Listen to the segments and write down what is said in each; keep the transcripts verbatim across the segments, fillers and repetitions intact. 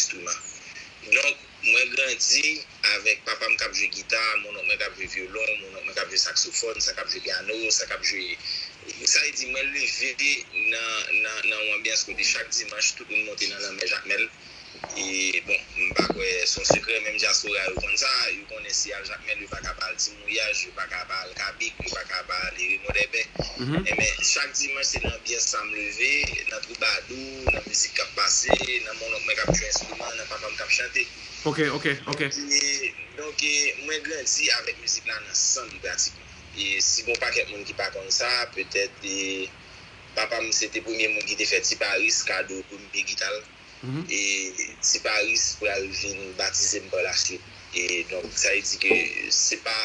enstriman. Donk, mwen grandi avèk papa m k ap jwe gita, monnonk mwen k ap jwe vyolon, monnonk mwen k ap jwe saksofòn, sa k ap jwe pyano, sa k ap jwe. Sa vle di, mwen leve nan, nan, nan yon anbyans kote chak dimanch, tout moun monte nan lanmè Jakmèl. E, bon, m pa kwè se yon sekrè, menm dyaspora yo konn sa, yo konnen si y al Jakmèl, yo pa ka pa al Ti Mouyaj, yo pa ka pa al Kabik, yo pa ka pa al Ere Modèbè. Enben, chak dimanch, se nan anbyans sa m leve, nan twoubadou, nan mizik k ap pase, nan monnonk mwen k ap jwe enstriman, nan papa m k ap chante. Ok, ok, ok. E, donk, e, mwen grandi avèk mizik la nan san m pratikman. E si gon pakèt moun ki pa konn sa, petèt, e, papa m se te premye moun ki te fè Ti Paris kado premye gita l. E Ti Paris pral vin batize m pa la swit. E donk, sa vle di ke se pa,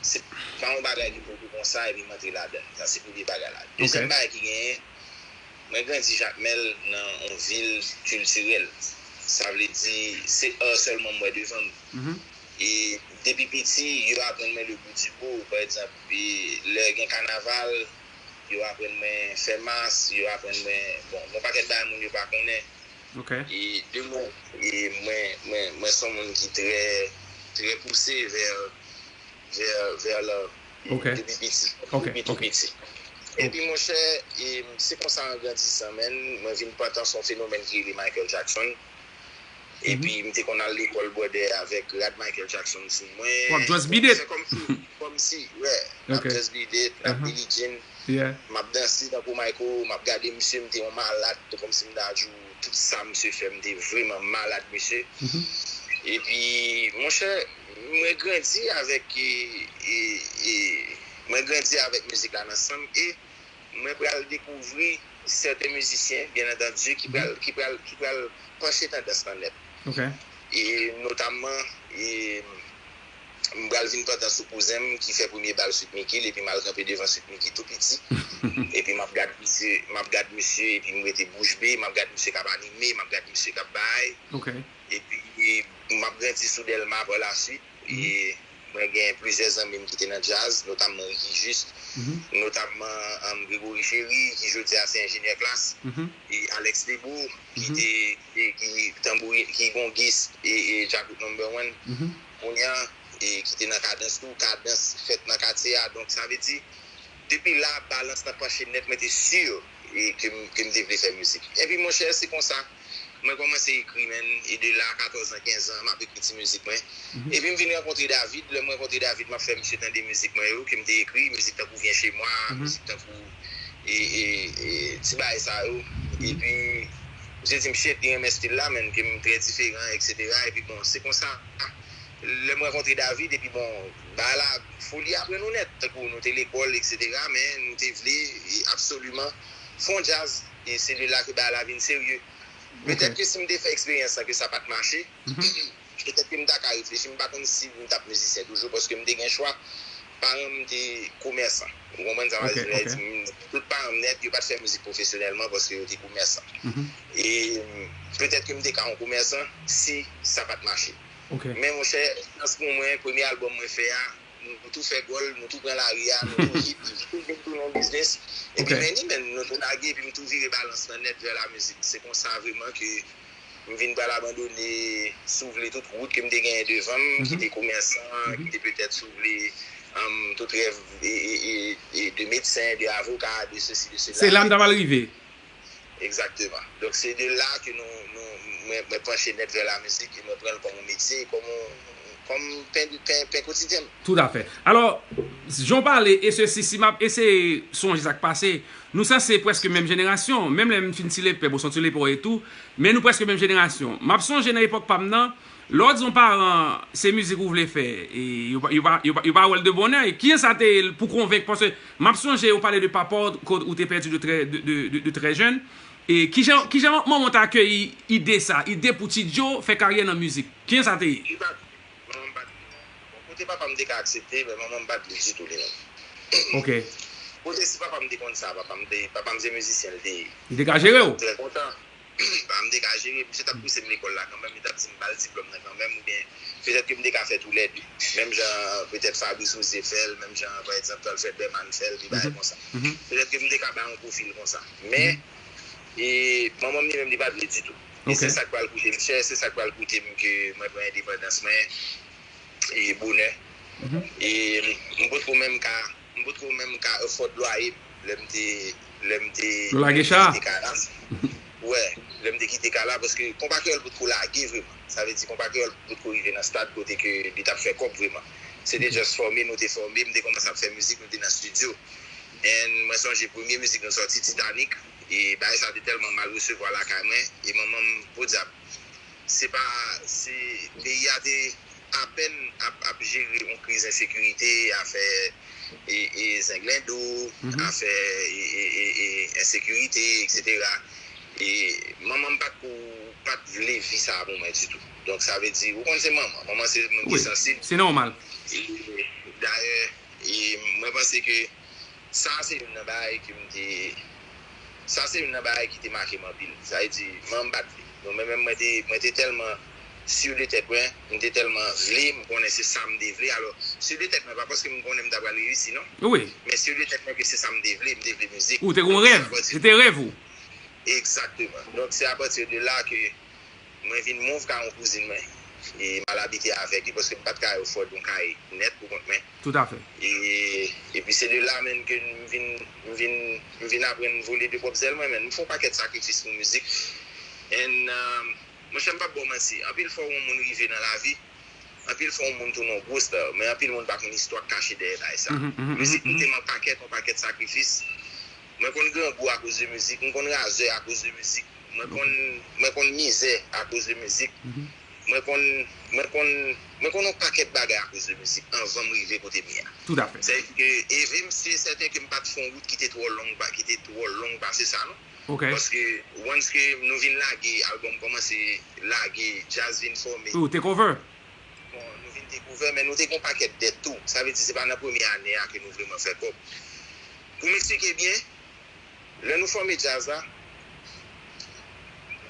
se pa yon bagay ki pote konsa epi m antre ladan l. Sa se premye bagay la. Dezyèm bagay ki genyen, mwen grandi Jakmèl nan yon vil kiltirèl. Sa vle di, se art sèlman m wè devan m. E depi piti, yo aprann mwen le goût du beau, pa egzanp, e lè gen kanaval, yo aprann mwen fè mas, yo aprann mwen, bon, yon pakèt bagay moun yo pa konnen. E de mo, e mwen, mwen, mwen se yon moun ki trè, trè pouse vè, vè, vè la, depi piti, depi tou piti. Epi monchè, e se konsa an grandisan, menn, mwen vin pantan sou yon fenomèn ki rele Michael Jackson. Epi m te konn al lekòl bwòdè avèk rad Michael Jackson sou mwen. W ap just beat it. Fè kòmsi, kòmsi, yeah, m ap just beat it, m ap Billie Jean. M ap danse tankou Michael, m ap gade misye, m te yon malad, kòmsi m ta di w, tout sa misye fè, m te vrèman malad, mesye. Epi, monchè, mwen grandi avèk, e, e, e, mwen grandi avèk mizik la nan san m, e mwen pral dekouvri sèten mizisyen, byen antandi, ki pral, ki pral, ki pral panche tandans lan nèt. E notamman, e, m pral vin pantan sou kouzen m ki fè premye bal Sweet Micky l, epi m al kanpe devan Sweet Micky tou piti. Epi m ap gad misye, m ap gad misye, epi m rete bouch be, m ap gad misye k ap anime, m ap gad misye k ap bay. Epi, m ap grandi sou Dèlma pa la swit. E mwen gen plizyè zanmi m ki te nan djaz, notamman Ricky Juste, notamman, um, Gregory Chéry, ki jodi a se enjenyè klas, e Alex Lebou, ki te, ki, ki tanbouri-, ki gongis e, e djakout number one. Kounye a, e ki te nan Kadans tou, Kadans fèt nan katye a. Donk, sa vle di, depi la, balans lan panche nèt, mwen te si, e, ke m, ke m te vle fè mizik. Epi, monchè, se konsa, mwen kòmanse ekri, menn, e de la, katòz an, kenz an, m ap ekri ti mizik mwen. Epi m vin rankontre David, lè m rankontre David, m ap fè misye tande mizik mwen yo, ke m te ekri, mizik tankou Vyen Che Mwa, mizik tankou, e, e, e, ti bagay sa yo. Epi, misye di m, shit, li renmen stil la, menn, ke m trè diferan, etsetera. Epi bon, se konsa, lè m rankontre David, epi bon, bagay la, foli a pran nou nèt, tankou nou te lekòl, etsetera, men nou te vle, e, absoliman fè yon djaz, e se de la ke bagay la vin serye. Petèt ke si m te fè eksperyans lan, ke sa pa t mache, petèt ke m ta ka reflechi, m pa konn si m t ap mizisyen toujou, paske m te gen chwa. Paran m te komèsan. Ou konprann sa m ap di la? Tout paran m nèt, yo pa t fè mizik pwofesyonèlman paske yo te komèsan. E, petèt ke m te ka yon komèsan si sa pa t mache. Men monchè, chans pou mwen, premye albòm mwen fè a, nou tou fè gòl, nou tou pran lari a, nou tou hit, nou tou vin tounen yon biznis. Epi men li, men nou tou lage, epi m tou vire balans lan nèt vè la mizik. Se konsa vrèman ke m vin pral abandone, si w vle, tout wout ke m te genyen devan m, ki te komèsan, ki te petèt, si w vle, um, tout rèv e, e, e, e de medsen, de avoka, de sesi, de sela. Se la m ta pral rive. Egzakteman. Donk, se de la ke nou, nou, mwen, mwen panche nèt vè la mizik e mwen pran l kòm yon metye, kòm yon, kòm pen, pen, pen kotidyen m. Toutafè. Alò, jan w pale, e sesi, si m ap eseye sonje sa k pase, nou sanse prèske menm jenerasyon, menm lè m fin Ti Lepè, bon, se yon Ti Lepè w ye tou, men nou prèske menm jenerasyon. M ap sonje nan epòk pa m nan, lè w di yon paran, se mizik ou vle fè, e yo pa, yo pa, yo pa, yo pa wè l de bon èy. Kijan sa te ye pou konvenk, paske m ap sonje ou pale de papa w, ke ou te pèdi de trè, de, de, de, de trè jèn. E kijan, kijan manman w te akeyi ide sa, ide pou Ti Djo fè karyè nan mizik? Kijan sa te ye? Li pa t, manman m pa t vle non. Bon, kote papa m te ka aksepte, men manman m pa t vle ditou li menm. Ok. Kote si papa m te konn sa, papa m te, papa m se mizisyen l te ye. Li te ka jere w? Trè kontan. Papa m te ka jere, misye t ap pouse m lekòl la kanmenm, li t ap di m ba l diplòm nan kanmenm, oubyen petèt ke m te ka fè toulède. Menm jan, petèt, Fabrice Ouzé fè l, menm jan, pa egzanp, Alfred Berman fè l, de bagay konsa. Petèt ke m te ka bay yon pwofil konsa. Men, e, manman m li menm, li pa t vle ditou. E se sa k pral koute m chè, se sa k pral koute m ke mwen pran endepandans mwen e bonè. E m potko menm ka, m potko menm ka afford lwaye m lè m te, lè m te, lè m te kite kay la. Wè, lè m te kite kay la, paske Konpa Kreyòl potko lage vreman. Sa vle di Konpa Kreyòl potko rive nan stad kote ke li t ap fè kòb vreman. Se te just fòme, nou te fòme, m te kòmanse ap fè mizik, nou te nan estidyo. And mwen sonje premye mizik nou sòti, Titanic, e bagay sa te tèlman mal resevwa lakay mwen, e manman m, podyab, se pa, se, peyi a te apèn ap, ap jere yon kriz ensekirite, afè e, e zenglendo, afè e, e, e, e ensekirite, etsetera. E manman m pa t pou, pa t vle vi sa pou mwen ditou. Donk, sa vle di, ou konn se manman. Manman se moun ki sansib. Se nòmal. E, dayè, e mwen panse ke sa se youn nan bagay ke m te, sa se youn nan bagay ki te make m anpil. Sa vle di, manman m pa t vle. Donk, mwen menm, mwen te, mwen te tèlman sur de tèt mwen, m te tèlman vle, m konnen se sa m te vle. Alò, sur de tèt mwen, pa paske m konnen m ta pral reyisi, non. Wi. Men sur de tèt mwen ke se sa m te vle, m te vle mizik. Ou te gen yon rèv, se te rèv ou. Egzakteman. Donk, se apati de la ke mwen vin move kay yon kouzin mwen. E m al abite avèk li paske m pa t ka afford yon kay nèt pou kont mwen. Toutafè. E, epi se de la menm ke m vin, m vin, m vin aprann vole de pwòp zèl mwen, menm. M fè yon pakèt sakrifis pou mizik. And, um, monchè, m p ap ba w manti. Anpil fwa, yon moun rive nan lavi, anpil fwa, yon moun tounen yon gwo star, men anpil moun pa konn istwa k kache dèyè bagay sa. Mizik m te nan pakèt, yon pakèt sakrifis. Mwen konn grangou akoz de mizik, m konn razè akoz de mizik, mwen konn, mwen konn mizè akoz de mizik, mwen konn, mwen konn, mwen konn yon pakèt bagay akoz de mizik anvan m rive kote m ye a. Toutafè. Sètadi ke, e vre, m si e sèten ke m pa t fè yon wout ki te twò long, pa, ki te twò long pase sa, non. Paske, once ke nou vin lage album, kòmanse lage, djaz vin fòme. Wi, ou te cover. Bon, nou vin dekouvè, men nou te gen yon pakèt dèt tou. Sa vle di, se pa nan premye ane a ke nou vreman fè kòb. Pou m eksplike byen, lè nou fòme djaz la,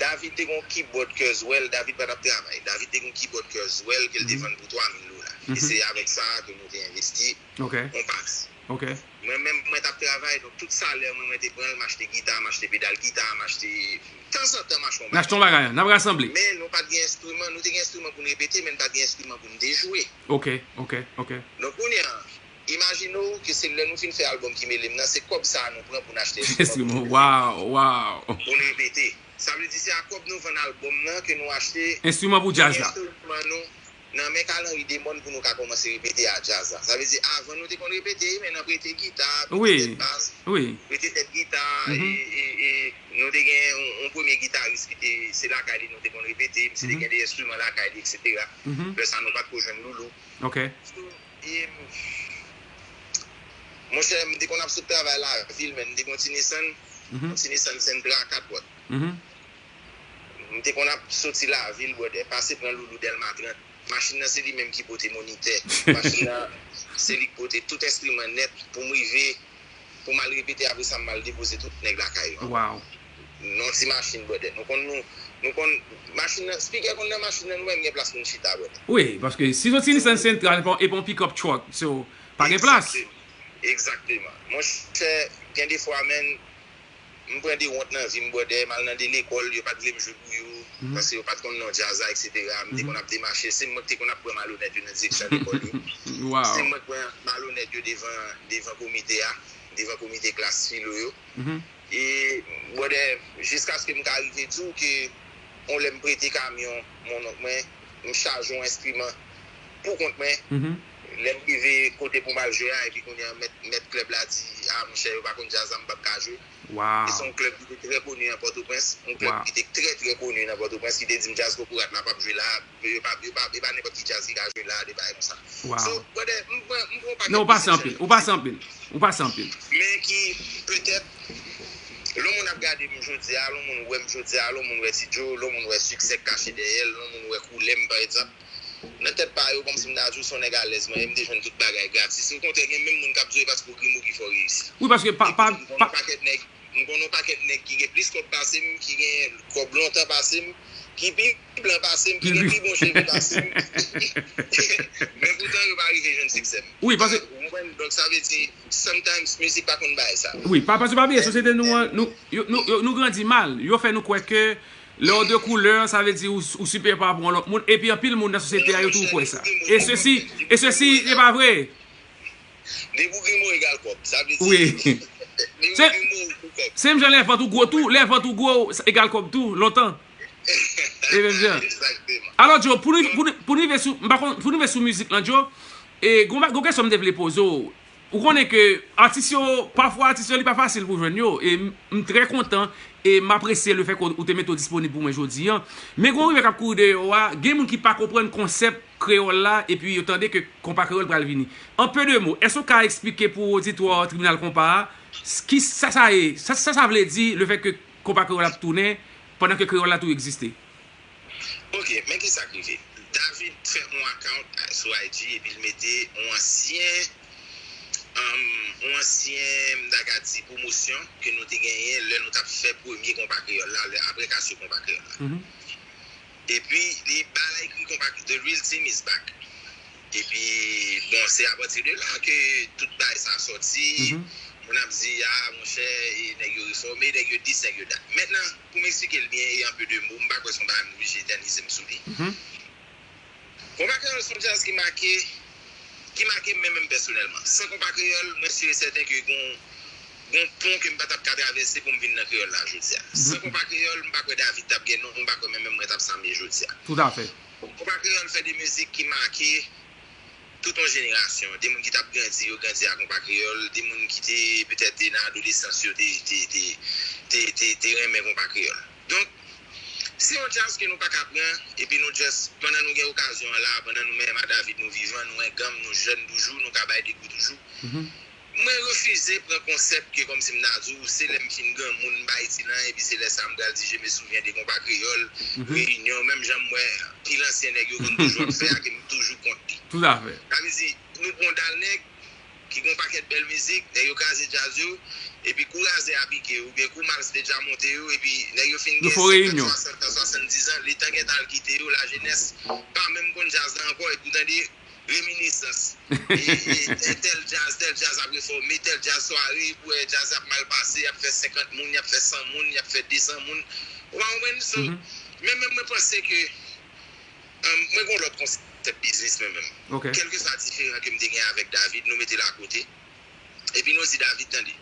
David te gen yon keyboard Kurzweil, David pa t ap travay. David te gen yon keyboard Kurzweil ke l te vann pou twa mil dola. E se avèk sa ke nou te envesti yon pati. Mwen menm, mwen t ap travay, donk tout salè mwen, mwen te pran l, m achte gita, m achte pedal gita, m achte, tanzantan, m achte yon bagay. N achte yon bagay, n ap rasanble. Men nou pa t gen enstriman, nou te gen enstriman pou n repete, men n pa t gen enstriman pou n te jwe. Ok, ok, ok. Donk, kounye a, imajine w ke se lè nou fin fè album Ki Mele M nan, se kòb sa a nou pran pou n achte enstriman pou n repete. Enstriman, waw, waw. Pou n repete. Sa vle di se a kòb nou vann album nan ke nou achte enstriman pou djaz la. Enstriman nou nan men Carl Henry Demon pou nou ka kòmanse repete a djaz la. Sa vle di, avan nou te konn repete, men n ap rete gita, prete tèt bas, prete tèt gita, e, e, e nou te gen yon, yon premye gitaris ki te, se lakay li nou te konn repete, misye te gen de enstriman lakay li, etsetera. Lè sa nou pa t ko jwenn Loulou. So, e, monchè, m te konn ap sot travay lavil, men m te gen yon ti Nissan, yon ti Nissan Sentra kat pòt. M te konn ap soti lavil, brother, pase pran Loulou Dèlma trant. Machin nan, se li menm ki pote monitè. Machin nan, se li ki pote tout enstriman nèt pou m rive, pou m al repete, apre sa, m al depoze tout nèg lakay yo. Nan yon ti machin, brother. Nou konn, nou, nou konn, machin nan, speaker konn nan machin nan, nou menm gen plas pou n chita, brother. Wi, paske si soti Nissan Sentra, e pa, e pa yon pick-up truck, so, pa gen plas. Egzakteman. Egzakteman. Monchè, gen de fwa, menm, m pran de wont nan vi m, brother, m al nan de lekòl, yo pa t vle m jwe pou yo, paske yo pa t konn non djaz la, etsetera. M te konn ap demache, se mwen ki te konn ap pran malonèt yo nan direksyon lekòl yo. Se mwen ki pran malonèt yo devan, devan komite a, devan komite klas filo yo. E, brother, jiskaske m ka rive di w ke yon lè m prete kamyon, mon onk mwen, m chaje yon enstriman pou kont mwen. Lè m rive kote pou m al jwe a, epi kounye a, mèt, mèt klèb la di, a, monchè, yo pa konn djaz la, m p ap ka jwe. E se yon klèb ki te trè koni an Pòtoprens, yon klèb ki te trè, trè koni nan Pòtoprens, ki te di m, djaz kokorat la p ap jwe la, yo pa, yo pa, e pa nenpòt ki djaz ki ka jwe la, de bagay konsa. So, brother, m pran, m pran yon pakèt desepsyon. Non, ou pase anpil, ou pase anpil, ou pase anpil. Men ki, petèt, lè yon moun ap gade m jodi a, lè yon moun wè m jodi a, lè yon moun wè Ti Joe, lè yon moun wè siksè k kache dèyè l, lè yon moun wè koulè m, pa egzanp, nan tèt pa yo, kòmsi m ta di w se yon nèg alèz mwen ye, m te jwenn tout bagay gratis. Okontrè, gen menm moun k ap di w e paske w grimo ki fè w reyisi. Wi, paske pa, pa, pa. M konn yon pakèt nèg, m konn yon pakèt nèg ki gen plis kòb pase m, ki gen kòb lontan pase m, ki pi blan pase m, ki gen pi bon cheve pase m. Men poutan, yo pa rive jwenn siksè m. Wi, paske. Ou konprann? Donk, sa vle di, sometimes, mizik pa konn bay sa. Wi, pa, paske pa bliye, sosyete nou an, nou, yo, nou, yo, nou grandi mal. Yo fè nou kwè ke Lè w de koulè, sa vle di ou, ou siperyè pa rapò a yon lòt moun. Epi anpil moun nan sosyete a, yo tou kwè sa. E sesi, e sesi, se pa vre. Depi w grimo egal kòb. Sa vle di, depi w grimo ou kòb. Se menm jan lè vant ou gwo tou, lè vant ou gwo, egal kòb tou, lontan. E menm jan. Alò, Joe, pou nou, pou nou, pou nou rive sou, m pa konn, pou nou rive sou mizik lan, Joe, e gon, gon kesyon m te vle poze w. Ou konnen ke atis yo, pafwa atis yo, li pa fasil pou jwenn yo. E m, m trè kontan e m apresye lefètke ou te mete w disponib pou mwen jodi a. Men gon rimè k ap kouri deyò a, gen moun ki pa konprann konsèp kreyòl la, epi yo tande ke konpa kreyòl pral vini. An pe de mo, èske w ka eksplike pou oditwa tribinal konpa a, s-, ki sa sa ye, sa, sa sa vle di lefètke konpa kreyòl ap tounen, pandan ke kreyòl la tou egziste? Ok, men ki sa k rive. David fè yon account sou I G epi l mete yon ansyen, um, yon ansyen, m ta ka di, pwomosyon ke nou te genyen lè nou t ap fè premye konpa kreyòl la, lè apre kasye konpa kreyòl la. Epi li ba la ekri konpa, The Real Team is back. Epi, bon, se apati de la ke tout bagay sa sòti. Moun ap di, a, monchè, e nèg yo refòme, nèg yo dis, nèg yo dat. Mentnan, pou m eksplike l byen e an pe de mo, m pa kwè se yon bagay m oblije etènize m sou li. Konpa kreyòl se yon djaz ki make, ki make m menm, menm pèsonèlman. San konpa kreyòl, mwen si e sèten ke gon, gon pon ke m pa t ap ka travèse pou m vin nan kreyòl la jodi a. San konpa kreyòl, m pa kwè David t ap gen non, m pa kwè menm, menm mwen t ap sa m ye jodi a. Tout à fait. Konpa kreyòl fè de mizik ki make tout yon jenerasyon. De moun ki t ap grandi, yo grandi ak konpa kreyòl. De moun ki te, petèt, te nan adolesans yo, te, te, te, te, te, te renmen konpa kreyòl. Donk, se yon djaz ke nou pa ka pran, epi nou just, pandan nou gen okazyon an la, pandan nou menm a David, nou vivan, nou enganm, nou jèn toujou, nou ka bay de kou toujou. Mwen refize pran konsèp ke kòmsi m ta di w, se lè m fin granmoun, m bay ti lan, epi se lè sa m pral di, je me souviens de konpa kreyòl, reyinyon, menm jan m wè pil ansyen nèg yo konn toujou ap fè a, ke m toujou kont li. Tout à fait. Sa vle di, nou pran dal nèg, ki gon pakèt bèl mizik, nèg yo kraze djaz yo, epi kou razè a pike yo, oubyen kou mals te dja monte yo, epi nèg yo fin gen senkant, swasant an, swasanndis an, letan gentan al kite yo, lajenès pa menm konn djaz la ankò, epi w tande reminisans. E, e, e tèl djaz, tèl djaz ap refòme, tèl djaz sware, pou wè djaz ap mal pase, y ap fè senkant moun, y ap fè san moun, y ap fè de san moun. Ou pa konprann? So, men menm mwen panse ke, um, mwen gon lòt konsèp biznis mwen menm. Kèlkeswa diferan ke m te gen avèk David, nou mete l akote. Epi nou di David, tande,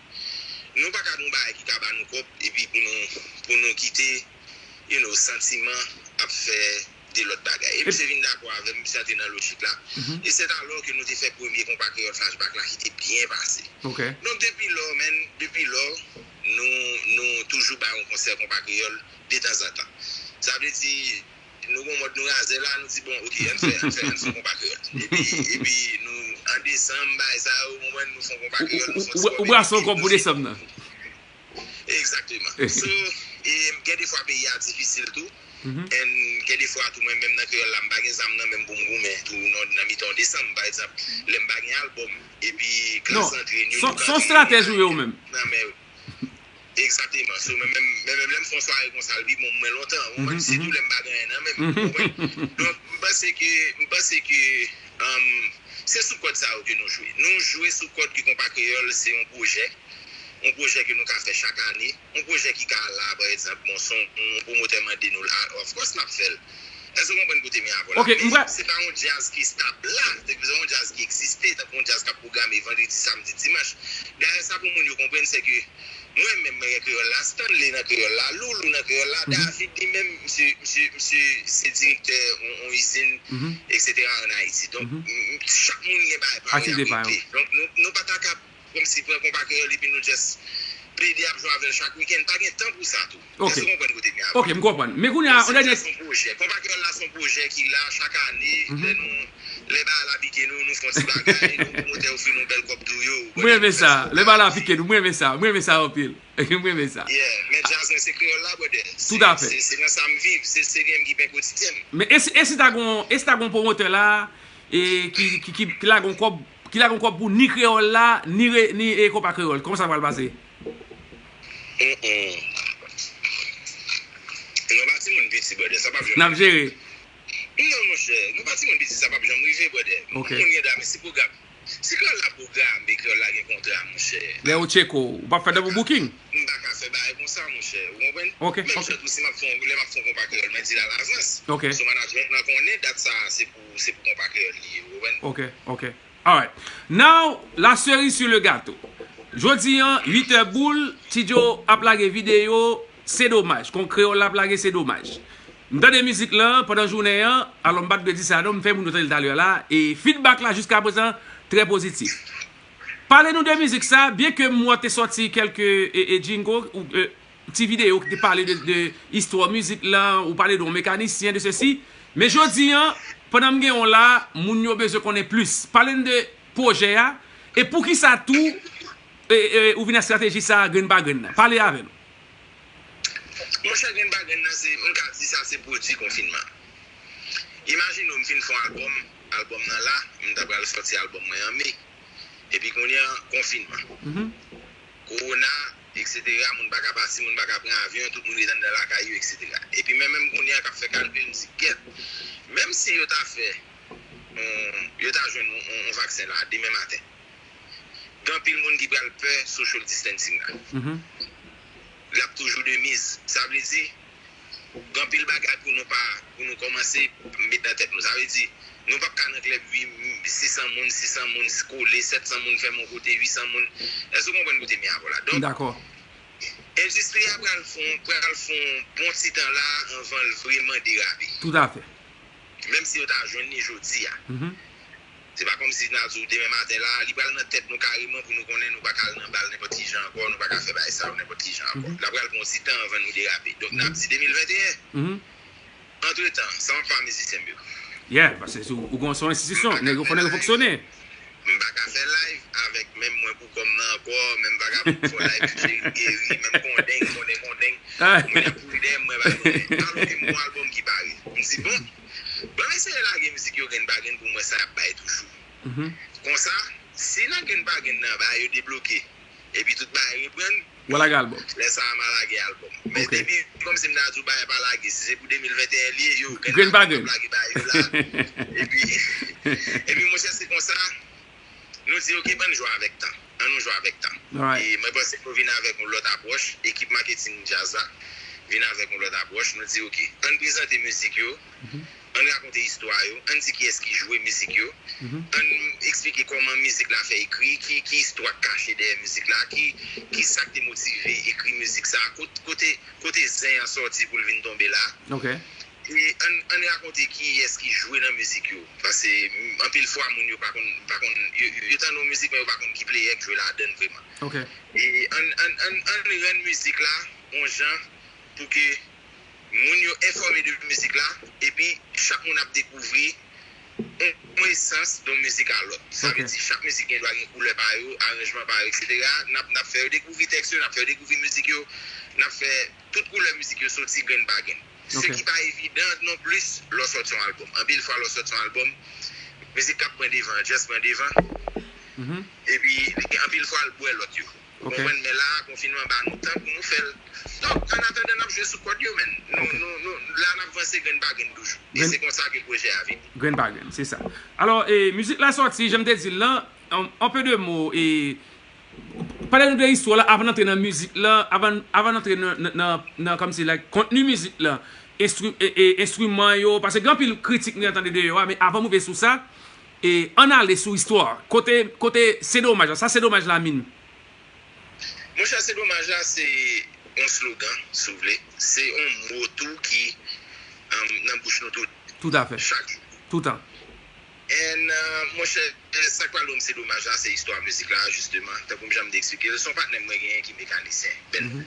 nou pa ka gon bagay ki ka ba nou kòb, epi pou nou, pou nou kite, you know, santiman ap fè de lòt bagay. E misye vin dakò avè m, misye antre nan lojik la. E sèt alò ke nou te fè premye konpa kreyòl flashback la ki te byen pase. Donk depi lò, man, depi lò, nou, nou toujou bay yon konsè konpa kreyòl detanzantan. Sa vle di, nou gon mòd nou razè la, nou di, bon, ok, ann fè, ann fè, ann fè konpa kreyòl. Epi, epi nou, an desanm, bagay sa yo, ou konprann, nou fè yon konpa kreyòl, nou fè yon ti kòb. Ou brase yon kòb pou desanm nan. Egzakteman. So, e, gen defwa peyi a difisil tou. And gen defwa tou, mwen menm nan kreyòl la, m pa gen zam nan men m pou m goumen tou nan, nan mitan yon desanm, pa egzanp, lè m pa gen albòm, epi Klass antre, New Look antre, nan men yo. Egzakteman. So, men menm, men menm lè m fè yon sware konsa, l pi bon pou mwen lontan. Ou konprann? Sitou lè m pa gen anyen nan men m. Ou konprann? Donk, m panse ke, m panse ke, um, se sou kòd sa yo ke nou jwe. Nou jwe sou kòd ke Konpa Kreyòl se yon pwojè. Yon pwojè ke nou ka fè chak ane. Yon pwojè ki ka la, pa egzanp, bon, se yon, yon pwomotè mande nou l, of course, n ap fè l. Èske w konprann kote m ye avè w la? Men se pa yon djaz ki estab la. Se yon djaz ki egziste, tankou yon djaz k ap pwograme vandredi, samdi, dimanch. Dayè, sa pou moun yo konprann, se ke mwen menm, mwen gen kreyòl la, Stanley nan kreyòl la, Loulou nan kreyòl la, David, li menm, misye, misye, misye se direktè yon, yon izin, etsetera, ann Ayiti. Donk, m, m, chak moun gen bagay pa yo y ap regle. Donk, nou, nou pa ta ka kòmsi pran Konpa Kreyòl epi nou just plede ap jwe avè l chak wikenn. Pa gen tan pou sa tou. Èske w konprann kote m ye avè w? Ok, m konprann. Men kounye a, yon dènye. Se yon pwojè. Konpa Kreyòl la se yon pwojè ki la chak ane, lè nou, lè bagay la pike nou, nou fè yon ti bagay, nou pwomotè ofri nou bèl kòb tou yo. Mwen renmen sa. Lè bagay la pike nou, mwen renmen sa. Mwen renmen sa anpil. Mwen renmen sa. Yeah, men djaz mwen se kreyòl la, brother. Tout à fait. Se, se nan sa m viv, se, se li menm ki pen kotidyen m. Men e si, e si ta gon, e si ta gon pwomotè la, e ki, ki, ki, ki lage yon kòb, ki lage yon kòb pou ni kreyòl la, ni re, ni, e, Konpa Kreyòl. Kòman sa pral pase? Mm, mm. Nou pa timoun piti, brother, sa p ap janm rive. N ap jere. Non, monchè, nou pa timoun piti, sa p ap janm rive, brother. Ok. Moun gen dam, se pwogram. Si kreyòl la pwograme, kreyòl la gen kontra, monchè. Lè yo tcheke w, ou p ap fè double booking? M pa ka fè bagay konsa, monchè. Ou konprann? Ok, menm ok. Jan tou, si m ap fè yon, lè m ap fè yon konpa kreyòl, mwen di l alavans. Ok. So management lan konnen dat sa a, se pou, se pou konpa kreyòl li ye, ou konprann? Ok, ok. Alright. Now, la cerise sur le gâteau. Jodi an, uit è boul, Ti Joe ap lage videyo, Se domaj. Kon kreyòl la ap lage, se domaj. M tande mizik lan pandan jounen an, alò m pa t dwe di sa non, m fè moun yo tande l talè la, e feedback la jiska prezan trè pozitif. Pale nou de mizik sa, byen ke m wè w te sòti kèlke e, e jingle, ou, e, ti videyo ki te pale de, de istwa mizik lan, ou pale de yon mekanisyen, de sesi. Men jodi an, pandan m gen w la, moun yo bezwen konnen plis. Pale n de pwojè a, e poukisa tou, e, e, ou vin ak estrateji sa a grenn pa grenn nan. Pale avè nou. Monchè, grenn pa grenn nan, se, m ka di sa se pwodui konfinman. Imajine w, m fin fè yon albòm, albòm nan la, m ta pral sòti albòm mwen an me. Epi kounye a, konfinman. Mhm. Kowona, et cetera, moun pa ka pati, moun pa ka pran avyon, tout moun ret anndan lakay yo, et cetera. Epi mwen menm kounye a k ap fè kalkil, m di, "Gèt, menm si yo ta fè, on, yo ta jwenn on, on, on vaksen la, demen maten, gen anpil moun ki pral pè social distancing la." Mhm. L ap toujou de miz. Sa vle di, gen anpil bagay pou nou pa, pou nou kòmanse met nan tèt nou. Sa vle di, nou p ap ka nan klèb sis san moun, sis san moun kole, sèt san moun fèmen yon kote, uit san moun. Èske w konprann kote m ye avè w la? Donk, dakò. Endistri a pral fè yon, pral fè yon bon ti tan la anvan l vrèman derape. Toutafè. Menm si yo ta jwenn li jodi a. Mhm. Se pa kòmsi n a di w demen maten la, li pral nan tèt nou kareman pou nou konnen nou pa ka al nan bal nenpòt ki jan ankò, nou pa ka fè bagay sa yo nenpòt ki jan ankò. Mhm. L ap pral pran yon ti tan anvan nou derape. Donk, n ap di de mil venteyen. Mhm. Antretan, sa m ap fè a mizisyen m yo? Yeah, paske se, ou, ou se yon enstitisyon, nèg yo fò nèg yo fonksyone. M pa ka fè live avèk menm mwen pou kò m nan ankò, menm vagabon ki fè live, Jerry Guéry, menm Kondeng, Kondeng, Kondeng. Ah. Mwen ap kouri dèyè m, mwen pa konnen. Alò ke m gon albòm ki pare. M di, bon, ban m eseye lage mizik yo grenn pa grenn pou m wè sa y ap bay toujou. Mhm. Konsa, si nan grenn pa grenn nan, bagay yo debloke, epi tout bagay reprann, w a lage albòm. Lè sa a, m a lage albòm. Men, ok, depi kòmsi m ta di w bagay pa lage, si se pou de mil venteyen li ye, yo, grenn pa grenn, m ap lage bagay yo la. Epi, epi, monchè, se konsa, nou di, "Ok, ban n jwe avèk tan. An nou jwe avèk tan." Alright. E mwen panse nou vin avèk yon lòt apwòch, ekip maketing djaz la vin avèk yon lòt apwòch. Nou di, "Ok, ann prezante mizik yo, mhm, ann rakonte istwa yo, ann di kiyès ki jwe mizik yo, mhm, ann eksplike kòman mizik la fè ekri, ki, ki istwa k kache dèyè mizik la, ki, ki sa k te motive ekri mizik sa, kot-, kote, kote zen an sòti pou l vin tonbe la." Ok. E ann, ann rakonte kiyès ki jwe nan mizik yo. Paske, m, anpil fwa, moun yo pa konn, pa konn, yo, yo, yo tande yon mizik, men yo pa konn ki pleyè k jwe ladan l vrèman. Ok. E ann, ann, ann, ann rann mizik la yon jan pou ke moun yo enfòme de mizik la, epi chak moun ap dekouvri yon, yon esans de yon mizik a lòt. Sa vle di, chak mizik gen dwa gen koulè pa yo, aranjman pa yo, et cetera. N ap, n ap fè yo dekouvri tèks yo, n ap fè yo dekouvri mizik yo, n ap fè tout koulè mizik yo soti grenn pa grenn. Se ki pa evidan non plis lè w sòti yon albòm. Anpil fwa, lè w sòti yon albòm, mizik k ap pran devan an, just pran devan. Mhm. Epi, li gen anpil fwa, l bwè lòt yo. Ou konprann? Men la, konfinman ba nou tan pou nou fè l. Donk, annatandan, n ap jwe sou kòd yo, men. Nou, nou, nou, la, n ap vanse grenn pa grenn toujou. E se konsa ke pwojè a vini. Grenn pa grenn, se sa. Alò, e, mizik la sòti, jan m te di l lan, en, en peu de mots, e, pale nou de istwa la avan n antre nan mizik la, avan, avan n antre nan, nan, nan, nan, kòmsi, like, kontni mizik la, enstri-, e, e, enstriman yo, paske gen anpil kritik nou tande deyò a, men avan m rive sou sa, e, ann ale sou istwa. Kote, kote Se domaj la, sa Se domaj la mean? Monchè, Se domaj la, se yon slogan, si w vle. Se yon mo tou ki, um, nan bouch nou tout. Toutafè. Chak jou. Toutan. And, uh, monchè, sa k pral ban m Se domaj la, se istwa mizik la, jisteman. Tankou m jan m te eksplike l, se yon patnè mwen genyen ki mekanisyen, Ben. Mhm.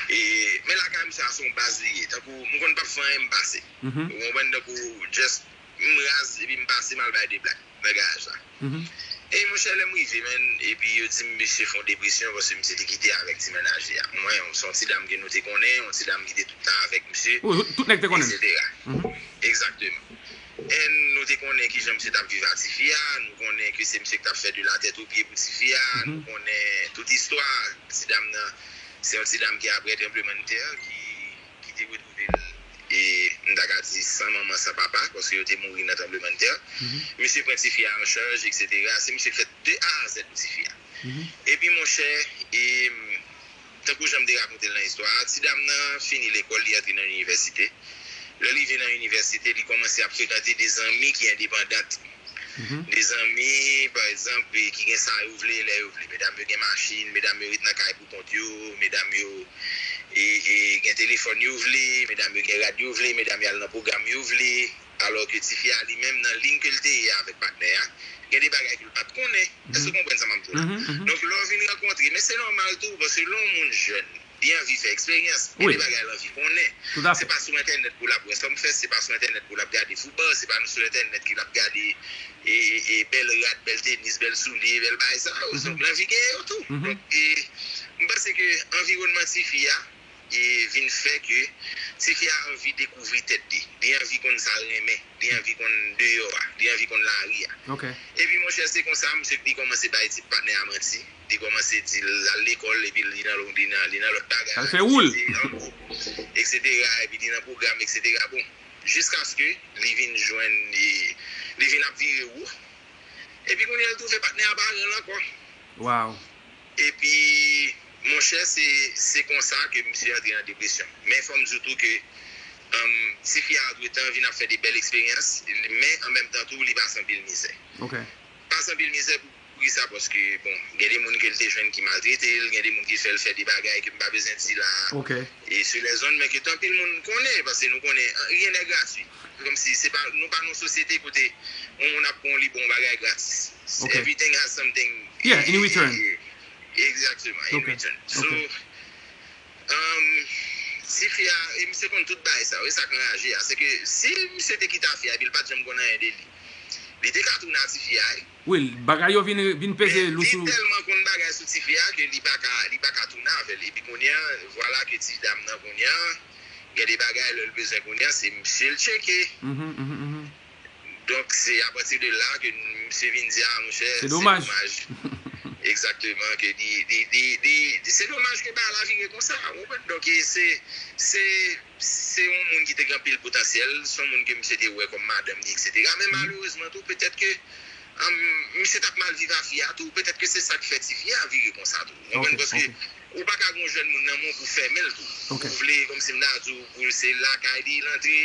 E, men lakay misye a se yon baz li ye. Tankou, m konn p ap fè anyen, m pase. Mhm. Ou konprann? Tankou, just, m raz, epi m pase, m al bay de blak nan garaj la. Mhm. E monchè, lè m rive, man, epi yo di m misye fè yon depresyon paske misye te kite avèk ti menaje a. Mwen, se yon ti dam ke nou te konnen, yon ti dam ki te tout tan avèk misye, wi, tout nèg te konnen m, et cetera. Mhm. Egzakteman. And nou te konnen kijan misye t ap viv a tifi a, nou konnen ke se misye ki t ap fè de la tèt o pye pou tifi a, mhm, nou konnen tout istwa ti dam nan. Se yon ti dam ki, apre tranblemanntè ki, ki te retwouve l, e, m ta ka di, san manman, san papa, paske yo te mouri nan tranblemanntè. Misye pran tifi a an chaj, etsetera. Se misye k fè de A a zèt pou tifi a. Epi, monchè, e, tankou jan m te rakonte l nan istwa a, ti dam nan fini lekòl, li antre nan inivèsite. Lè li vin nan inivèsite, li kòmanse ap frekante de zanmi ki endepandant. De zanmi, pa egzanp, e, ki gen sa yo vle, lè yo vle. Medam yo gen machin, medam yo ret nan kay pou kont yo, medam yo e, e, gen telefòn yo vle, medam yo gen rad yo vle, medam yo al nan pwogram yo vle. Alò ke tifi a li menm nan liy ke l te ye avèk patnè a, gen de bagay ke l pa t konnen. Èske w konprann sa m ap di w la? Donk, lè w vin rankontre, men se nòmal tou, paske lè yon moun jèn, li anvi fè eksperyans, gen de bagay l anvi konnen. Se pa sou entènèt pou l ap wè sòm fèt, se pa sou entènèt pou l ap gade foutbòl, se pa sou entènèt ke l ap gade e, e, e, bèl rad, bèl tenis, bèl soulye, bèl bagay sa yo. Donk, l anvi gen yo tou. Donk, e, m panse ke anviwònman tifi a, e, vin fè ke tifi a anvi dekouvri tèt li. Li anvi konn sa l renmen. Li anvi konn deyò a. Li anvi konn lari a. Epi, monchè, se konsa, misye, li kòmanse bay ti patnè a manti. Li kòmanse di l al lekòl, epi li nan, li nan, li nan lòt bagay. Al fè woul. Li an gwoup, etsetera, epi li nan pwogram, etsetera. Bon, jiskaske li vin jwenn, li, li vin ap vire wou. Epi kounye a, l twouve patnè a pa renmen l ankò. Epi, monchè, se, se konsa ke misye antre nan depresyon. Men fò m di w tou ke, um, tifi a antretan vin ap fè de bèl eksperyans, men an menm tan tou, li pase anpil mizè. Pase anpil mizè pou, poukisa? Paske, bon, gen de moun ke l te jwenn ki maltrete l, gen de moun ki fè l fè de bagay ke m pa bezwen di la. E sou lèzonn, men ke anpil moun konnen, paske nou konnen, an, rien n'est gratuit. Kòmsi se pa, nou pa nan yon sosyete kote yon moun ap pran yon li bon bagay gratis. Everything has something. Yeah, in return. Exactement, in return. So, um, tifi a, e misye konn tout bagay sa, e sa k anraje a, se ke si misye te kite a fi a, epi l pa t janm konn anyen de li, li te ka tounen a tifi a, wi. Wi, bagay yo vin, vin peze lou sou. Men li tèlman konn bagay sou tifi a ke li pa ka, li pa ka tounen avè l. Epi kounye a, vwala ke ti dam nan kounye a, gen de bagay lè l bezwen kounye a, se misye l tcheke. Donk, se apati de la ke misye vin di, a, monchè, se domaj. Egzakteman, ke li, li, li, li, se domaj ke bagay la vire konsa, ou konprann? Donk, e se, se, se yon moun ki te gen anpil potansyèl, se yon moun ke misye te wè kòm madanm li, etsetera. Men malerezman tou, petèt ke, um, misye t ap mal viv a fi a tou, petèt ke se sa k fè tifi a vire konsa tou. Ou konprann? Paske ou pa ka gen yon jèn moun nan men w pou fèmen l tou. Ou vle, kòmsi m ta di w, pou se lakay li l antre,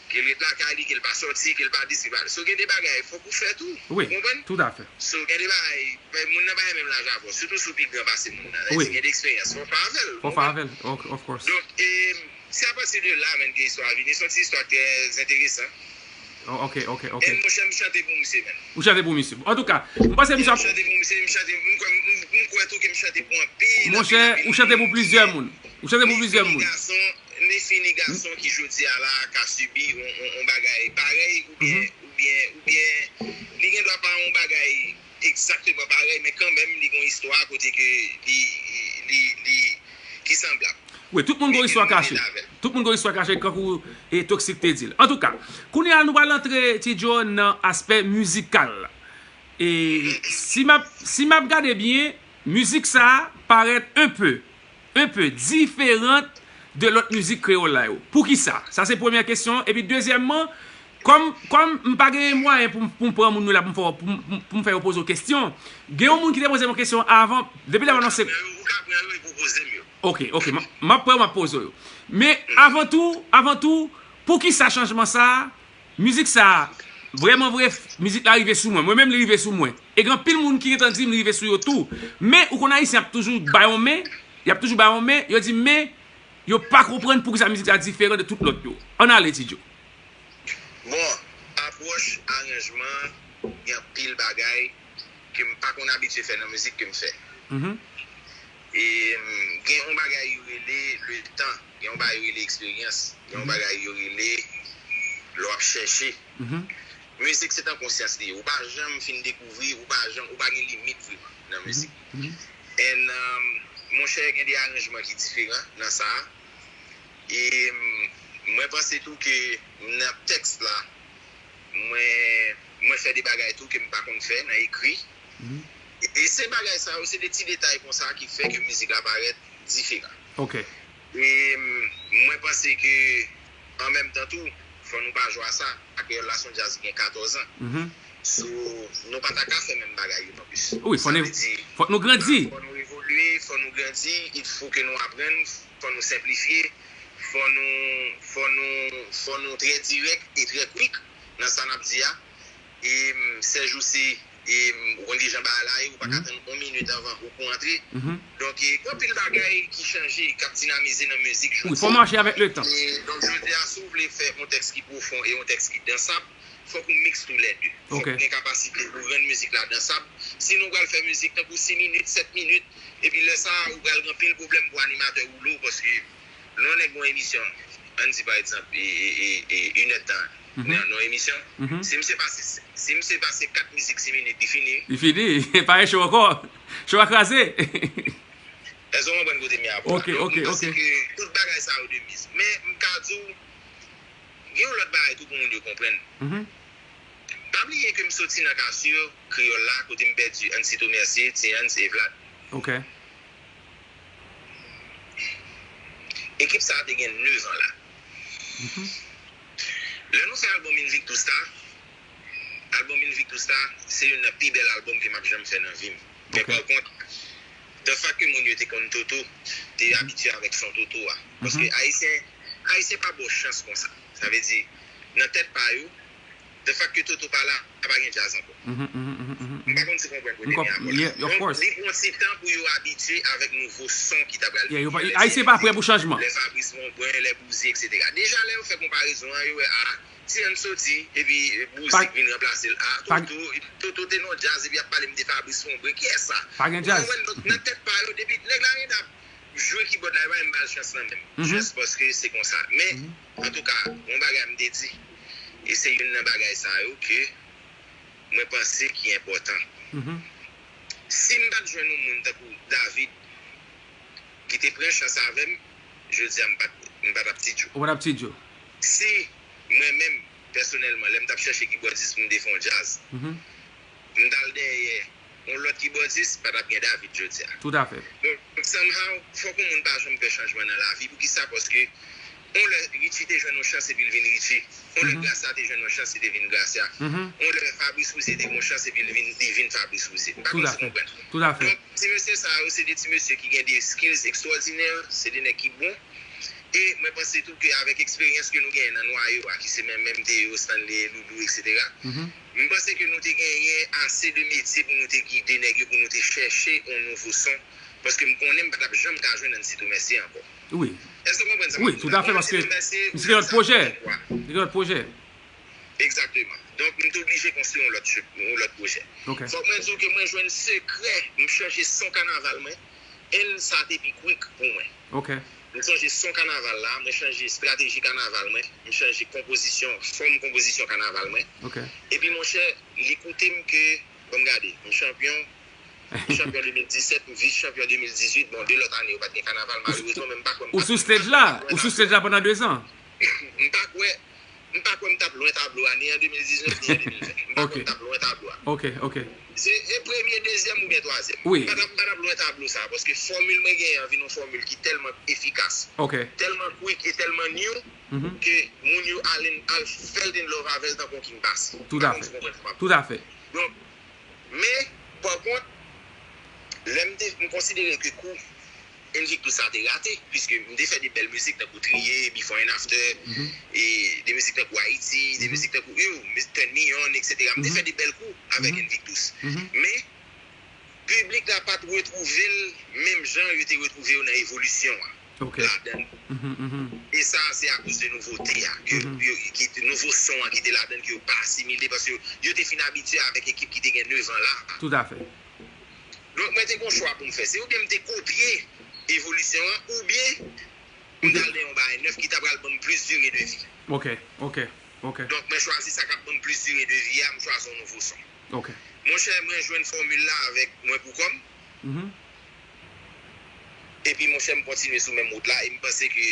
ke l ret lakay li, ke l pa sòti, ke l pa di si pa. So, gen de bagay, fòk ou fè tou. Ou konprann? So, gen de bagay, men moun nan pa gen menm laj avè w, sitou si w pi gran pase moun nan. Sa vle di gen de eksperyans, fò w fè avè l. Fò w fè avè l, of course. Donk, e, se apati de la menm ke istwa a vini. Se yon ti istwa trè enteresan. Oh, ok, ok, ok. E monchè, m chante pou misye menm. Ou chante pou misye. Antouka, m panse misye ap. M chante pou misye, m chante, m kwè, m, m kwè tou ke m chante pou anpil. Monchè, ou chante pou plizyè moun. Ou chante pou plizyè moun. Ni fi ni gason, ni fi ni gason ki jodi a la ka sibi yon, yon, yon bagay parèy oubyen, oubyen, oubyen li gen dwa pa yon bagay egzakteman parèy, men kanmenm li gen yon istwa kote ke li, li, li, ki sanblab. Wi, tout moun gen yon istwa kache. Tout moun gen yon istwa kache, kankou e Toxic te di l. Antouka, kounye a nou pral antre, Ti Joe, nan aspè mizikal. E si m ap, si m ap gade byen, mizik sa a parèt un peu, un peu diferan de lòt mizik kreyòl la yo. Poukisa? Sa se premyè kesyon. Epi dezyèmman, kòm, kòm m pa gen mwayen pou m, pou m pran moun yo la pou m fè, pou m, pou m, pou m fè yo poze w kesyon, gen yon moun ki te poze m yon kesyon avan, depi lè w anonse. Ou ka pran yo epi w poze m yo. Ok, ok, m, m ap pran, m ap poze w yo. Men avan tou, avan tou, poukisa chanjman sa a? Mizik sa a, vrèman vre, mizik la rive sou mwen. Mwen menm, li rive sou mwen. E gen anpil moun ki gentan di m li rive sou yo tou. Men, ou konn Ayisyen ap toujou bay yon men, y ap toujou bay yon men, yo di men, yo pa konprann poukisa mizik la diferan de tout lòt yo. Ann ale, Ti Joe. Bon, apwòch, aranjman, gen anpil bagay ke m pa konn abitye fè nan mizik ke m fè. E, mm, gen yon bagay yo rele le tan, gen yon bagay yo rele eksperyans, gen yon bagay yo rele lè w ap chèche. Mizik se tan konsyans li ye. Ou pa janm fin dekouvri, ou pa janm, ou pa gen limit vreman nan mizik. And, um, monchè, gen de aranjman ki diferan nan sa a. E, mm, mwen panse tou ke nan tèks la, mwen, mwen fè de bagay tou ke m pa konn fè nan ekri. E, e se bagay sa yo, se de ti detay konsa ki fè ke mizik la parèt diferan. E, mm, mwen panse ke, an menm tan tou, Fò nou pa jwe a sa. Kreyòl la se yon djaz ki gen katòz an. So, nou pa ta ka fè menm bagay yo non plis. Wi, fò nou, fòk nou grandi. Fò nou evolye, fò nou grandi, il faut que nou aprann, fò nou senplifye, fò nou, fò nou, fò nou trè dirèk e trè kwik nan sa n ap di a. E, sèjousi, e, ou konn ki jan bagay la ye, ou pa ka tann yon minit anvan ou pou antre. Donk, e, gen anpil bagay ki chanje, k ap dinamize nan mizik jodi a. Wi, fò mache avèk le tan. E, donk, jodi a, si w vle fè yon tèks ki pwofon e yon tèks ki dansab, fòk ou miks tou lè de. Fòk ou gen kapasite pou rann mizik la dansab. Sinon, ou pral fè mizik tankou sis minit, sèt minit, epi lè sa a, ou pral gen anpil pwoblèm pou animatè ou lo, paske lè yon nèg gen yon emisyon, ann di pa egzanp, e, e, e, e, inèdtan nan, nan yon emisyon, si misye pase, si misye pase kat mizik sis minit, li fini. Li fini, pa gen cho ankò. Cho a kraze. Èske w konprann kote m ye a? Ok, ok, ok. Donk, m panse ke tout bagay sa yo de miz. Men, m ka di w, gen yon lòt bagay tou pou moun yo konprann. Pa bliye ke m soti nan kasir kreyòl la, kote m pèdi Ansito Mercier, Ti Hans e Vlad. Ok. Ekip sa a te gen nèf an la. Lè nou fè albòm Invictus la, albòm Invictus la, se youn nan pi bèl albòm ke m ap janm fè nan vi m. Men pa kont, the fact ke moun yo te konn Toto, te abitye avèk son Toto a. Paske Ayisyen, Ayisyen pa ba w chans konsa. Sa vle di, nan tèt pa yo, the fact ke Toto pa la, pa gen djaz ankò. M pa konn si w konprann kote m ye a. Donk, li pran ti tan pou yo abitye avèk nouvo son ki ta pral vini. Ayisyen pa prè pou chanjman. Lè Fabrice Monbrun, lè Bouzy, etsetera. Deja, lè yo fè konparezon an, yo wè, a, Ti Hans soti, epi Bouzy k vin ranplase l. A, Toto, Toto te nan yon djaz, epi y ap pale m de Fabrice Monbrun. Kiyès sa? Pa gen djaz. Ou konprann? Donk, nan tèt pa yo, depi nèg la gentan ap jwe kibòd la, yo pa menm ba l chans lan menm. Just paske se konsa. Men, antouka, yon bagay m te di, e se youn nan bagay sa yo ke mwen panse ki enpòtan. Si m pa t jwenn yon moun tankou David, ki te pran chans avè m, jodi a m pa t, m pa t ap Ti Djo. Ou pa t ap Ti Djo. Si mwen menm, pèsonèlman, lè m t ap chèche kibòdis pou m te fè yon djaz, m t al dèyè yon lòt kibòdis, pa t ap gen David jodi a. Tout à fait. Donk, somehow, fòk yon moun pa janm pè chanjman nan lavi. Poukisa? Paske yon lè Richie te jwenn yon chans epi l vin Richie. Yon lè Gracia te jwenn yon chans, li te vin Gracia. Yon lè Fabrice Rouzier te gen yon chans epi l vin, li vin Fabrice Rouzier. M pa konn si w konprann. Tout à fait. Donk, ti mesye sa yo, se de ti mesye ki gen de skills ekstwòdinè, se de nèg ki bon. E mwen panse tou ke avèk eksperyans ke nou genyen nan nwayo a, ki se menm, menm Théo, Stanley, Loulou, etsetera, m panse ke nou te genyen ase de metye pou nou te gide nèg yo, pou nou te chèche yon nouvo son. Paske m konnen m pa t ap janm ka jwenn Ansito Mercier ankò. Wi. Èske w konprann sa m ap di w la? Wi, tout à fait, paske misye gen lòt pwojè. Li gen lòt pwojè. Egzakteman. Donk, m te oblije konstwi yon lòt, yon lòt pwojè. Ok. Fòk mwen di w ke mwen jwenn sekrè, m chanje son kanaval mwen, and sa te pi kwik pou mwen. Ok. M chanje son kanaval la, mwen chanje estrateji kanaval mwen, m chanje konpozisyon, fòm konpozisyon kanaval mwen. Ok. Epi, monchè, li koute m ke, ban m gade, m chanpyon, m chanpyon de mil disèt, m vis chanpyon de mil dizuit, bon, de lòt ane yo pa t gen kanaval, malerezman, men m pa kwè m pa t gen kanaval. Ou sou stage la? Ou sou stage la pandan de zan? M pa kwè, m pa kwè m t ap lwen tablo a, ni an de mil diznèf, ni an de mil ven. M pa kwè m t ap lwen tablo a. Ok, ok. Se, e premye, dezyèm oubyen twazyèm. Wi. M pa t ap, m pa t ap lwen tablo sa a, paske fòmil mwen genyen an vin yon fòmil ki tèlman efikas, ok, tèlman kwik e tèlman new, ke moun yo al, al fell in love avè l tankou yon king pase. Tout à fait. M pa konn si w konprann sa m ap di. Tout à fait. Donk, men, pa kont, lè m te, m konsidere ke kou Invictus sa te rate, piske m te fè de bèl mizik tankou Triye, Before and After, e de mizik tankou Haiti, de mizik tankou, yo, Turn Me On, etsetera. M te fè de bèl kou avèk Invictus. Men, piblik la pa t retwouve l menm jan yo te retwouve yo nan Evolisyon an, ok, ladan l. E sa, se akoz de nouvote a, ke, yo, ki, nouvo son an ki te ladan l, ke yo pa asimile, paske yo, yo te fin abitye avèk ekip ki te gen nèf an la. Tout à fait. Donk, mwen te gen yon chwa pou m fè. Se oubyen m te kopye Evolisyon an, oubyen m t al nan yon bagay nèf ki ta pral ban m plis dire de vi. Ok, ok, ok. Donk, mwen chwazi sa k ap ban m plis dire de vi a, m chwazi yon nouvo son. Ok. Monchè, mwen jwenn fòmil la avèk Mwen Pou Kò M. Epi, monchè, m kontinye sou menm wout la, e m panse ke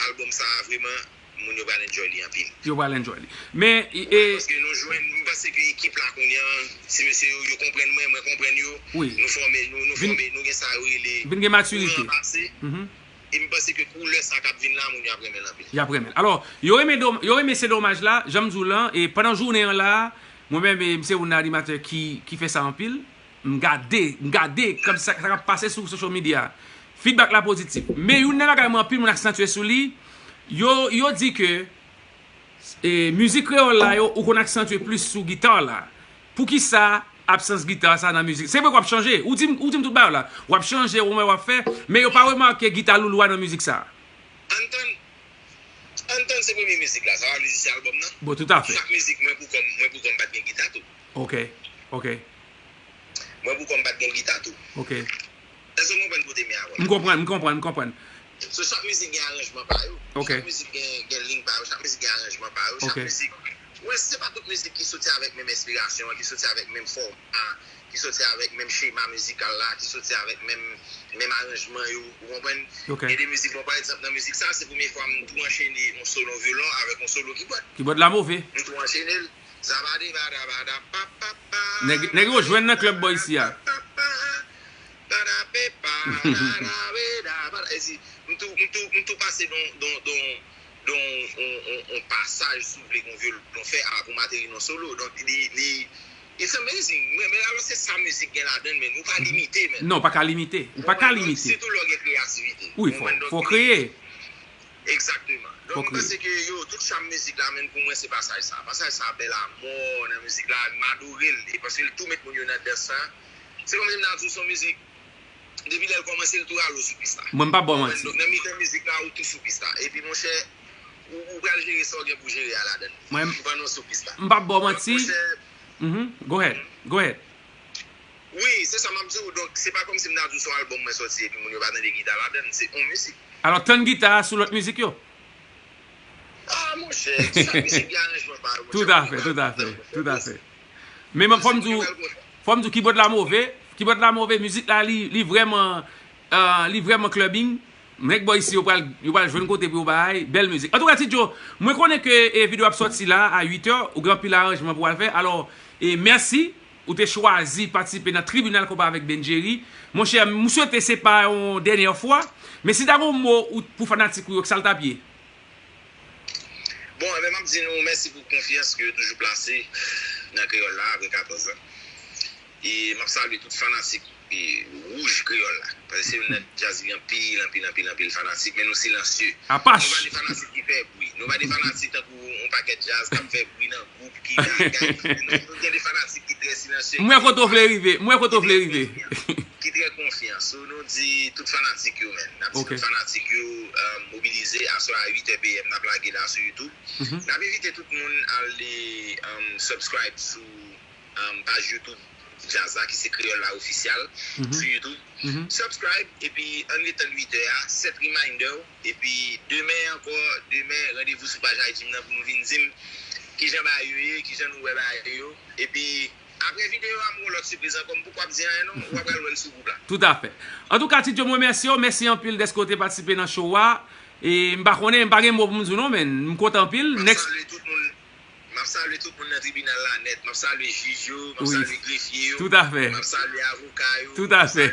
albòm sa a, vrèman, moun yo pral enjoy li anpil. Yo pral enjoy li. Men, e, e, paske nou jwenn, m panse ke ekip la kounye a, ti mesye yo, yo konprann mwen, mwen konprann yo. Wi. Nou fòme, nou, nou fòme, nou gen sa yo rele kouran pase. Vin gen matirite. E m panse ke koulè sa k ap vin la, moun yo ap renmen l anpil. Y ap renmen l. Alò, yo renmen dom-, yo renmen Se Domaj la, jan m di w lan, e pandan jounen an la, mwen menm, e, m se youn nan animatè ki, ki fè sa anpil. M gade, m gade kòm sa, sa k ap pase sou social media. Feedback la pozitif. Men youn nan bagay mwen anpil moun aksantye sou li, yo, yo di ke, e, mizik kreyòl la, yo, ou konn aksantye plis sou gita la. Poukisa absans gita sa nan mizik? Se vre w ap chanje. Ou di m, ou di m tout bagay la. W ap chanje, ou wè w ap fè, men yo pa remake gita loulou a nan mizik sa. Ann tann, ann tann se premye mizik la, sa pa vle di se albòm nan. Bon, toutafè. Chak mizik mwen pou kòm, mwen pou kòm pa t gen gita tou. Ok, ok. Mwen pou kòm pa t gen gita tou. Ok. Èske w konprann kote m ye avè w la? M konprann, m konprann, m konprann. So, chak mizik gen aranjman pa yo. Ok. Chak mizik gen, gen liy pa yo, chak mizik gen aranjman pa yo, chak Ok. mizik. Mwen, se pa tout mizik ki soti avèk menm enspirasyon an, ki soti avèk menm fòma, ki soti avèk menm chema mizikal la, ki soti avèk menm, menm aranjman yo, ou konprann? Ok. Gen de mizik, bon, pa egzanp, nan mizik sa, se premye fwa m tou anchene yon solo vyolon avèk yon solo kibòd. Kibòd la move. M tou anchene l. Zabade bada bada pa pa pa. Nèg, nèg yo jwenn nan klèb bò isi a. Pa pa pa. Bada pe pa, bada be da bada. E si, m tou, m tou, m tou pase don, don, don, don, on, on, on pasaj, si w vle, yon vyolon fè a pou m ateri nan solo. Donk, li, li, it's amazing. Men, men alò, se sa mizik gen ladan l, men ou pa limite, men. Non, ou pa ka limite. Ou pa ka limite. Sitou lè w gen kreyativite. Wi, fò, fò kreye. Egzakteman. Donk, m panse ke yo, tout cham mizik la, men pou mwen, se pasaj sa. Pasaj sa bèl amò nan mizik la, m adore l. E paske l tou met moun yo nan dans la. Se kòmsi m ta di w se yon mizik, depi lè l kòmanse, l tou rale w sou pis la. Mwen, m p ap ba w manti. Donk, nan mitan mizik la, ou tou sou pis la. Epi, monchè, ou, ou pral jere sa w gen pou jere a ladan l. Mwen, m p ap ba w manti. Donk, monchè, Mhm. Go ahead. Go ahead. Wi, se sa m ap di w. Donk, se pa kòmsi m ta di w se yon albòm mwen sòti epi moun yo pa tande gita ladan l. Se yon mizik. Alò, tann gita a sou lòt mizik yo. Ah, monchè, chak mizik gen aranjman pa yo, monchè. Toutafè, toutafè, toutafè. Men, men fò m di w, fò m di w, kibòd la move. Kibòd la move, mizik la, li, li vrèman, euh, li vrèman clubbing. Nèg bò isi yo pral, yo pral jwenn kote pou yo bay bèl mizik. Antouka, Ti Djo, mwen konnen ke, e, videyo ap sòti la a uit è, ou gen anpil aranjman pou w al fè. Alò, e, mèsi, ou te chwazi patisipe nan Tribinal Konpa avèk Ben Jerry. Monchè, m swete se pa yon dènyè fwa, men si ta gen yon mo ou, pou fanatik ou yo, ki sa l t ap ye? Bon, enben, m ap di nou mèsi pou konfyans ke yo toujou plase nan kreyòl la apre katòz an. E m ap salye tout fanatik, e, Wouj Kreyòl la. Paske se youn nan djaz ki gen anpil, anpil, anpil, anpil fanatik, men nou silansye. Apache! Nou pa de fanatik ki fè bri. Nou pa de fanatik tankou yon pakèt djaz k ap fè bri nan gwoup, ki bagay. Nou, nou gen de fanatik ki trè silansye. M wè kote w vle rive. M wè kote w vle rive. Ki trè konfyan. So, nou di tout fanatik yo, men. N ap di tout fanatik yo, um, mobilize aswè a uit è P M, n ap lage la sou YouTube. N ap envite tout moun ale, um, subscribe sou, um, paj YouTube djaz la ki se Kreyòl la Ofisyal sou YouTube. Subscribe, epi ann ret tann uit è a, set reminder w, epi demen ankò, demen, randevou sou paj I G m nan pou nou vin di m kijan bagay yo ye, kijan nou wè bagay yo. Epi, apre videyo a, m gen yon lòt sipriz ankò. M poko ap di anyen non, w ap pral wè l sou gwoup la. Toutafè. Antouka, Ti Djo, m remèsye w. Mèsi anpil dèske w te patisipe nan show a. E m pa konnen, m pa gen mo pou m di w non, men m kontan anpil. M ap salye tout moun. M ap salye tout moun nan tribinal la nèt. M ap salye jij yo, m ap salye grefye yo. Toutafè. M ap salye avoka yo. Toutafè.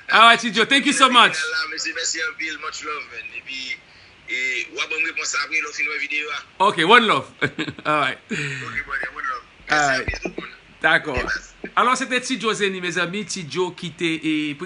Alright, Ti Djo, thank you so much. Tribinal la, mesye, mèsi anpil, much love, man. Epi, e, w a ban m repons apre lè w fin wè videyo a. Ok, one love. Alright. Ok, brother, one love. Mèsi anpil tout moun. Dakò. Alò, se te Ti Djo Zeni, mezanmi. Ti Djo ki te, e,